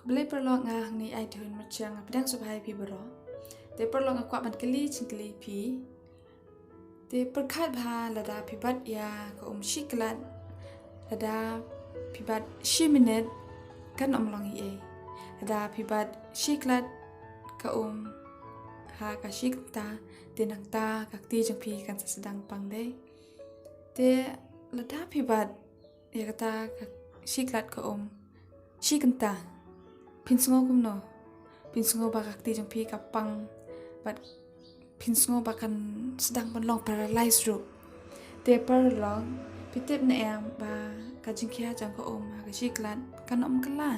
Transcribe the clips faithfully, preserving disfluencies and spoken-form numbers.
Balei paralok nga hangne ai dihun myrchang, nga pdiang sngewbha ïa phi baroh. Te paralok nga kwah ban kylli jingkylli phi. Te pyrkhat bha lada phi bat ïa ka um shi klat, lada phi bat shi minit kan ym long ei ei. Lada phi bat shi klat ka um ha ka shi kynta, te nangta ka kti jong phi kan sa sdang pang dei. Te lada phi bat ïa kata ka shi klat ka um shi kynta, phin sngew kumno? Phin sngew ba ka kti jong phi ka pang bad phin sngew ba kan sdang ban long paralyze ruh. Te paralok, phi tip ne em ba ka jingkhia jong ka um ha ka shi klat kan ym kylla?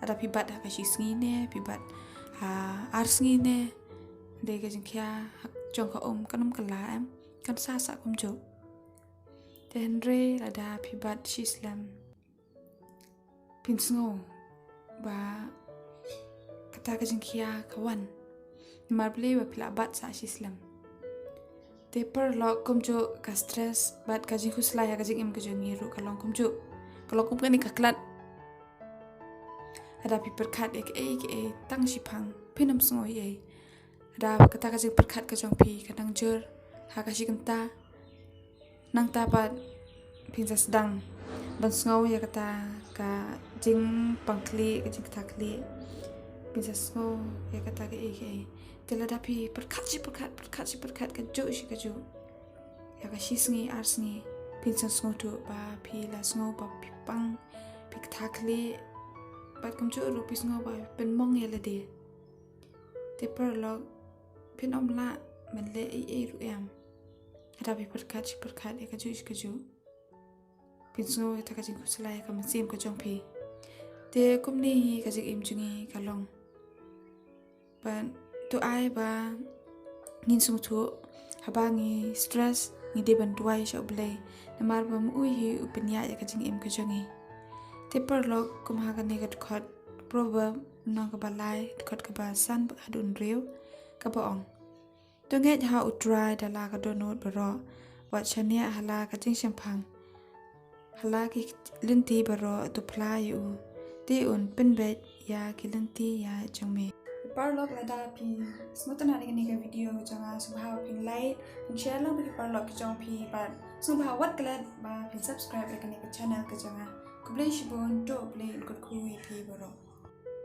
Lada phi bat ha ka shi sngi ne, phi bat ha ar sngi ne, dei ka jingkhia jong ka um kan ym kylla em, kan sah sah kumjuh. Te hynrei lada phi bat shi slem, phin sngew ba kata ka jingkhia ka wan. Namar balei? Ba phi la bat sah shi slem. Te paralok, kumjuh ka stress bad ka jingkhuslai ha ka jingim ka jong ngi ruh ka long kumjuh. Ka long kum kane ka klat. Lada phi pyrkhat ïa kaei kaei tang shiphang, phin ym sngew ei ei. Lada kata ka jingpyrkhat ka jong phi ka nang jur ha ka shi kynta, nangta pat phin sa sdang ban sngew ïa kata ka jingpang khlieh, ka jingkta khlieh. Phin sa sngew ïa kata kaei kaei. Te lada phi pyrkhat shi pyrkhat, pyrkhat shi pyrkhat, kajuh shi kajuh, ïa ka shi sngi ar sngi, phin sa sngewthuh ba phi la sngew ba phi pang, phi kta khlieh, bad kumjuh ruh phi sngew ba pynmong ïa lade. Te paralok, phin ym lah ban leh ei ei ruh em lada phi pyrkhat shi pyrkhat ïa kajuh shi kajuh. Phin sngew ïa kata ka jingkhuslai ha ka mynsiem ka jong phi. Te kumne hi ka jingim jong ngi ka long. Bad to ai ba ngin sngewthuh, haba ngi stress, ngi dei ban duwai sha U Blei, namar ba ma u hi u pynïaid ïa ka jingim ka jong ngi. Te paralok, kum ha kane ka dkhot Proverb lynnong kaba lai, dkhot kaba san haduh hynriew, kaba ong: To ngeit ha U Trai da la ka dohnud baroh, wat shaniah ha la ka jingshemphang. Ha la ki lynti baroh to phla ïa u, te un pynbeit ïa ki lynti ïaid jong me. Paralok, lada phi sngewtynnat ïa kane ka video jong nga, sngewbha phin like, phin share lang bad ki paralok ki jong phi, bad sngewbha wat klet ba phin subscribe ïa kane ka channel ka jong nga. Khublei shibun, to U Blei un kyrkhu ïa phi baroh.